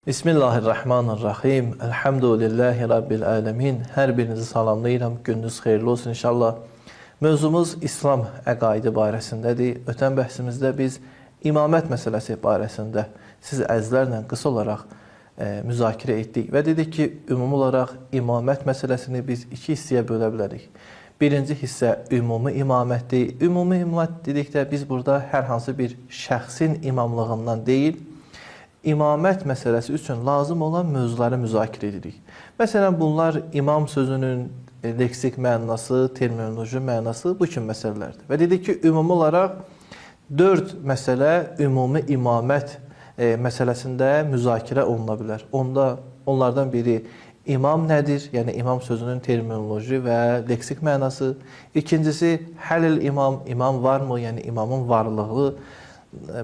Bismillahirrahmanirrahim. Elhamdülillahi Rabbil alemin. Hər birinizi salamlayıram. Gününüz xeyirli olsun inşallah. Mövzumuz İslam əqaidi barəsindədir. Ötən bəhsimizdə biz imamət məsələsi barəsində siz əzizlərlə qısa olaraq müzakirə etdik və dedik ki, ümumi olaraq imamət məsələsini biz iki hissəyə bölə bilərik. Birinci hissə ümumi imamətdir. Ümumi imamət dedikdə biz burada hər hansı bir şəxsin imamlığından deyil, imamət məsələsi üçün lazım olan mövzuları müzakirə edirik. Məsələn, bunlar imam sözünün leksik mənası, terminoloji mənası, bu kimi məsələlərdir. Və dedik ki, ümumi olaraq 4 məsələ ümumi imamət məsələsində müzakirə oluna bilər. Onlardan biri imam nədir? Yəni imam sözünün terminoloji və leksik mənası. İkincisi, həlil imam, imam varmı? Yəni imamın varlığı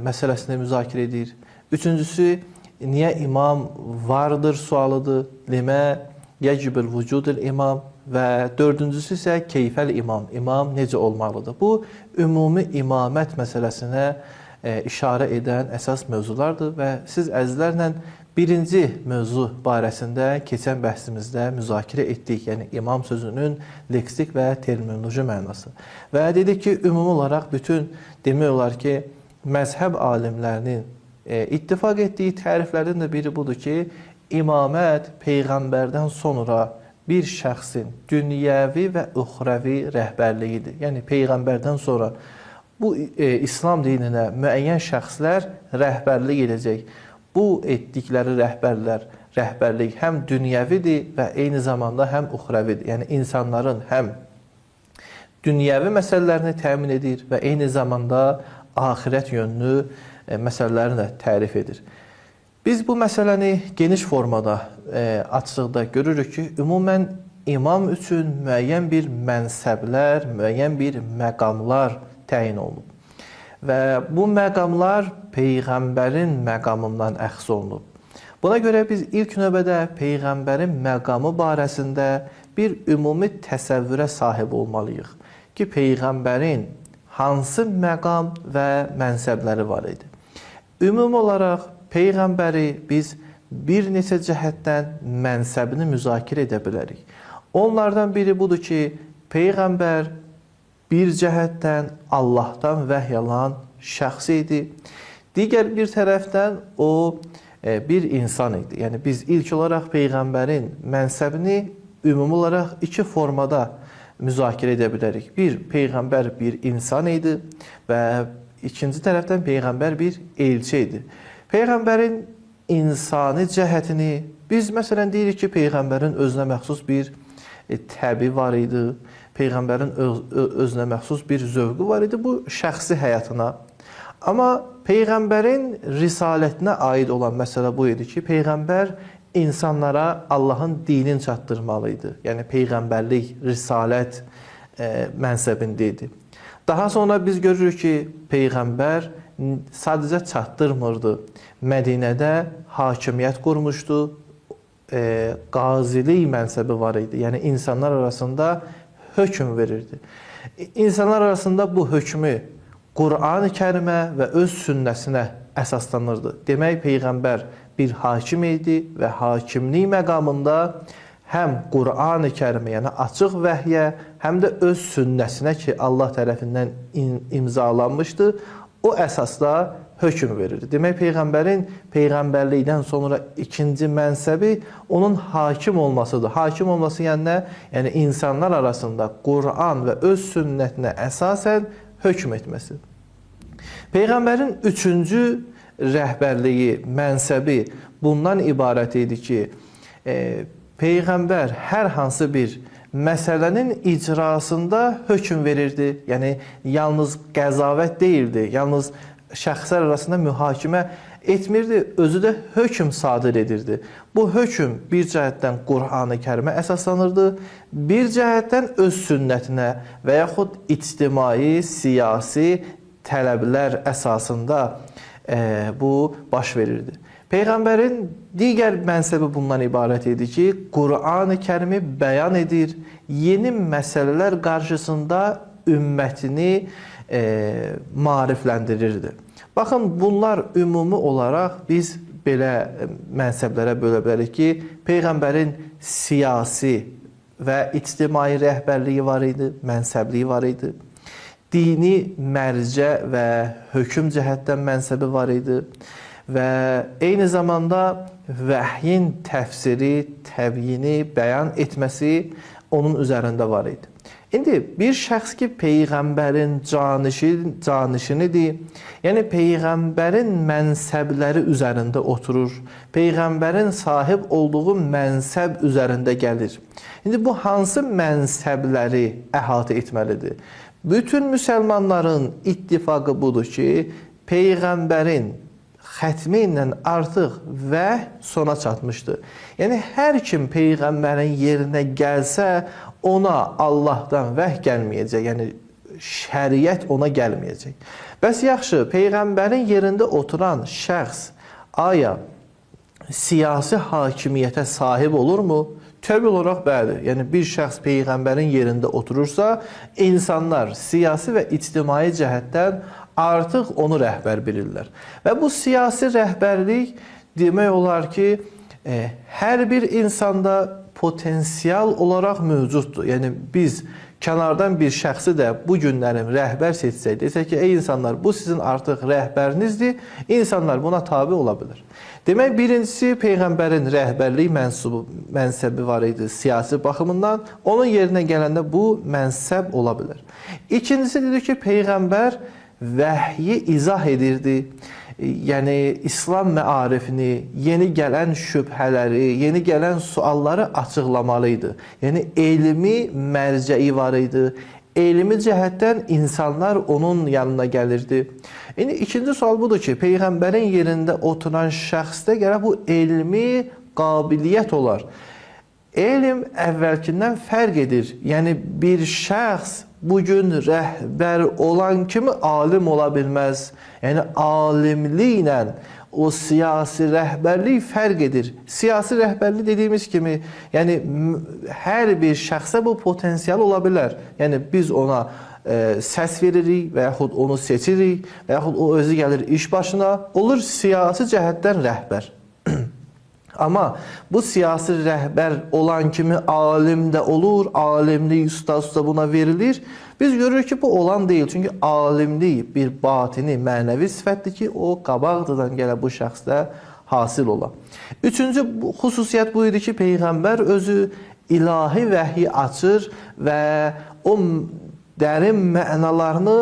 məsələsini müzakirə edir. Üçüncüsü, niyə imam vardır sualıdır. Limə yecibül vücudul imam və dördüncüsü isə keyfəl imam. İmam necə olmalıdır? Bu ümumi imamət məsələsinə işarə edən əsas mövzulardır və siz əzizlərlə birinci mövzu barəsində keçən bəhsimizdə müzakirə etdik. Yəni imam sözünün leksik və terminoloji mənası. Və dedik ki, ümumi olaraq bütün demək olar ki, məzhəb alimlərinin ittifaq etdiyi təriflərdən də biri budur ki, imamət peyğəmbərdən sonra bir şəxsin dünyəvi və uxrəvi rəhbərliyidir. Yəni peyğəmbərdən sonra bu İslam dininə müəyyən şəxslər rəhbərlik edəcək. Bu etdikləri rəhbərlik həm dünyəvidir və eyni zamanda həm uxrəvidir. Yəni insanların həm dünyəvi məsələlərini təmin edir və eyni zamanda axirət yönlü məsələlərini də tərif edir. Biz bu məsələni geniş formada açıqda görürük ki, ümumən imam üçün müəyyən bir mənsəblər, müəyyən bir məqamlar təyin olunub. Və bu məqamlar peyğəmbərin məqamından əxz olunub. Buna görə biz ilk növbədə peyğəmbərin məqamı barəsində bir ümumi təsəvvürə sahib olmalıyıq ki, peyğəmbərin hansı məqam və mənsəbləri var idi. Ümumi olaraq peyğəmbəri biz bir neçə cəhətdən mənsəbini müzakirə edə bilərik. Onlardan biri budur ki, peyğəmbər bir cəhətdən Allahdan vəhy alan şəxs idi. Digər bir tərəfdən o bir insan idi. Yəni biz ilk olaraq peyğəmbərin mənsəbini ümumi olaraq iki formada müzakirə edə bilərik. Bir, peyğəmbər bir insan idi və ikinci tərəfdən peyğəmbər bir elçi idi. Peyğəmbərin insani cəhətini biz məsələn deyirik ki, peyğəmbərin özünə məxsus bir təbi var idi. Peyğəmbərin özünə məxsus bir zövqü var idi bu şəxsi həyatına. Amma peyğəmbərin risalətinə aid olan məsələ bu idi ki, peyğəmbər insanlara Allahın dinini çatdırmalı idi. Yəni peyğəmbərlik, risalət mənsəbində idi. Daha sonra biz görürük ki, peyğəmbər sadəcə çatdırmırdı. Mədinədə hakimiyyət qurmuşdu, qazilik mənsəbi var idi. Yəni insanlar arasında hökm verirdi. İnsanlar arasında bu hökmü Qur'an-ı Kərimə və öz sünnəsinə əsaslanırdı. Demək, peyğəmbər bir hakim idi və hakimlik məqamında həm Qur'an-ı Kərimə, yəni açıq vəhyə, həm də öz sünnəsinə ki, Allah tərəfindən imzalanmışdı, o əsasda hökm verirdi. Demək, peyğəmbərin peyğəmbərlikdən sonra ikinci mənsəbi onun hakim olmasıdır. Hakim olması yəni nə? Yəni insanlar arasında Qur'an və öz sünnətinə əsasən hökm etməsi. Peyğəmbərin üçüncü rəhbərliyi, mənsəbi bundan ibarət idi ki, peyğəmbər hər hansı bir məsələnin icrasında hökm verirdi. Yəni yalnız qəzavət deyildi, yalnız şəxslər arasında mühakimə etmirdi, özü də hökm sadir edirdi. Bu hökm bir cəhətdən Qur'an-ı Kərimə əsaslanırdı, bir cəhətdən öz sünnətinə və yaxud ictimai, siyasi tələblər əsasında bu baş verirdi. Peyğəmbərin digər mənsəbi bundan ibarət idi ki, Qur'an-ı Kərimi bəyan edir, yeni məsələlər qarşısında ümmətini maarifləndirirdi. Baxın, bunlar ümumi olaraq biz belə mənsəblərə bölə bilərik ki, peyğəmbərin siyasi və ictimai rəhbərliyi var idi, mənsəbliyi var idi. Dini mərcə və hökm cəhətdən mənsəbi var idi və eyni zamanda vəhyin təfsiri, təbyini bəyan etməsi onun üzərində var idi. İndi bir şəxs ki peyğəmbərin canişinidir, yəni peyğəmbərin mənsəbləri üzərində oturur, peyğəmbərin sahib olduğu mənsəb üzərində gəlir. İndi bu hansı mənsəbləri əhatə etməlidir? Bütün müsəlmanların ittifaqı budur ki, peyğəmbərin xətmi ilə artıq vəhy sona çatmışdı. Yəni hər kim peyğəmbərin yerinə gəlsə, ona Allahdan vəhy gəlməyəcək. Yəni şəriət ona gəlməyəcək. Bəs yaxşı, peyğəmbərin yerində oturan şəxs aya siyasi hakimiyyətə sahib olurmu? Təbii olaraq bəli. Yəni bir şəxs peyğəmbərin yerində oturursa, insanlar siyasi və ictimai cəhətdən artıq onu rəhbər bilirlər. Və bu siyasi rəhbərlik demək olar ki, hər bir insanda potensial olaraq mövcuddur. Yəni biz kənardan bir şəxsi də bu günlərin rəhbər seçsək, desək ki, ey insanlar, bu sizin artıq rəhbərinizdir, insanlar buna tabi ola bilər. Demək, birincisi, peyğəmbərin rəhbərlik mənsəbi var idi siyasi baxımından, onun yerinə gələndə bu mənsəb ola bilər. İkincisi dedi ki, peyğəmbər vəhyi izah edirdi. Yəni İslam məarifini, yeni gələn şübhələri, yeni gələn sualları açıqlamalı idi. Yəni elmi mərcəyi var idi. Elmi cəhətdən insanlar onun yanına gəlirdi. İndi ikinci sual budur ki, peyğəmbərin yerində oturan şəxsdə gərək bu elmi qabiliyyət olar. Elm əvvəlkindən fərq edir. Yəni bir şəxs bugün rəhbər olan kimi alim ola bilməz. Yəni alimliklə o siyasi rəhbərlik fərq edir. Siyasi rəhbərlik dediyimiz kimi, yəni hər bir şəxsə bu potensial ola bilər. Yəni biz ona səs veririk və yaxud onu seçirik və yaxud o özü gəlir iş başına, olur siyasi cəhətdən rəhbər. Amma bu siyasi rəhbər olan kimi alim də olur, alimlik usta buna verilir. Biz görürük ki, bu olan deyil. Çünki alimlik bir batini, mənəvi sifətdir ki, o qabaqcadan gələ bu şəxsdə hasil ola. Üçüncü xüsusiyyət bu idi ki, peyğəmbər özü ilahi vəhyi açır və o dərin mənalarını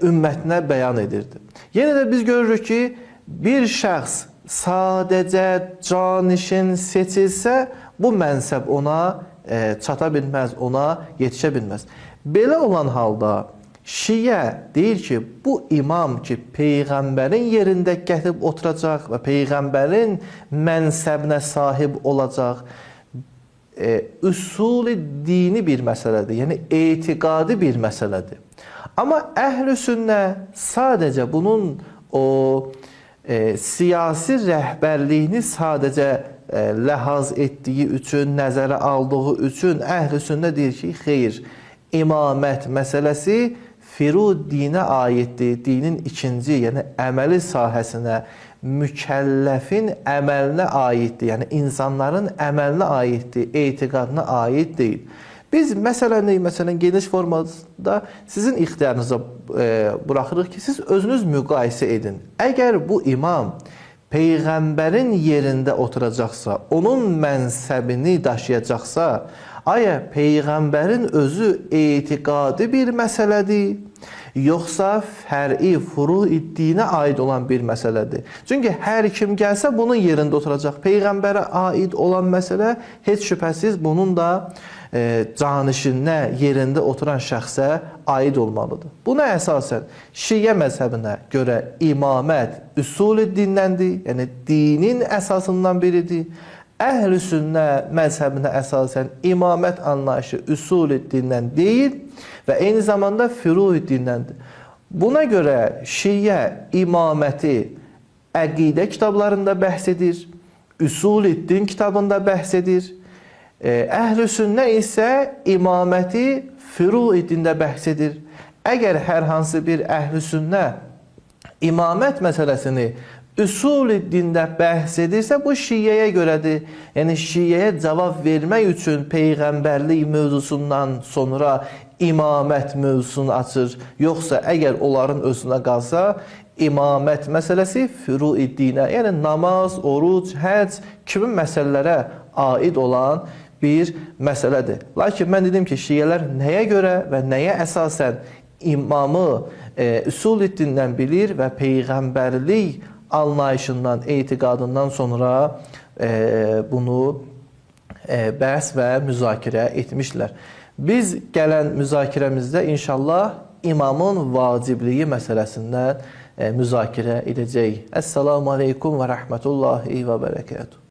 ümmətinə bəyan edirdi. Yenə də biz görürük ki, bir şəxs sadəcə canişin seçilsə, bu mənsəb ona çata bilməz, ona yetişə bilməz. Belə olan halda Şiə deyir ki, bu imam ki, peyğəmbərin yerində gətirib oturacaq və peyğəmbərin mənsəbinə sahib olacaq, üsul-i dini bir məsələdir, yəni etiqadi bir məsələdir. Amma əhl-i sünnə sadəcə bunun o siyasi rəhbərliyini sadəcə ləhaz etdiyi üçün, nəzərə aldığı üçün əhl-i sünnə deyir ki, xeyr, imamət məsələsi firu dinə aiddir. Dinin ikinci, yəni əməli sahəsinə, mükəlləfin əməlinə aiddir. Yəni insanların əməlinə aiddir, etiqadına aid deyil. Biz məsələni, məsələn, geniş formada sizin ixtiyarınıza buraxırıq ki, siz özünüz müqayisə edin. Əgər bu imam peyğəmbərin yerində oturacaqsa, onun mənsəbini daşıyacaqsa, aya peyğəmbərin özü etiqadi bir məsələdir, yoxsa fər'i, furu-i dinə aid olan bir məsələdir? Çünki hər kim gəlsə bunun yerində oturacaq. Peyğəmbərə aid olan məsələ heç şübhəsiz bunun da canişinə, yerində oturan şəxsə aid olmalıdır. Buna əsasən Şiə məzhəbinə görə imamət üsul-i dindəndir, yəni dinin əsasından biridir. Əhl-i sünnə məzhəbinə əsasən imamət anlayışı üsul-i dindən deyil və eyni zamanda furu-i dindəndir. Buna görə Şiə imaməti əqidə kitablarında bəhs edir, üsul-i din kitabında bəhs edir. Əhl-i sünnə isə imaməti furu-i dində bəhs edir. Əgər hər hansı bir əhl-i sünnə imamət məsələsini Üsul-i dində bəhs edirsə, bu şiyyəyə görədir. Yəni, şiyyəyə cavab vermək üçün peyğəmbərlik mövzusundan sonra imamət mövzusunu açır. Yoxsa əgər onların özünə qalsa, imamət məsələsi furu-i dinə, yəni namaz, oruc, həcc kimi məsələlərə aid olan bir məsələdir. Lakin mən dedim ki, şiyyələr nəyə görə və nəyə əsasən imamı üsul-i dindən bilir və peyğəmbərlik anlayışından, etiqadından sonra bunu bəhs və müzakirə etmişlər. Biz gələn müzakirəmizdə inşallah imamın vacibliyi məsələsindən müzakirə edəcəyik. Əssalamu aleykum və rəhmətullahi və bərəkətuhu.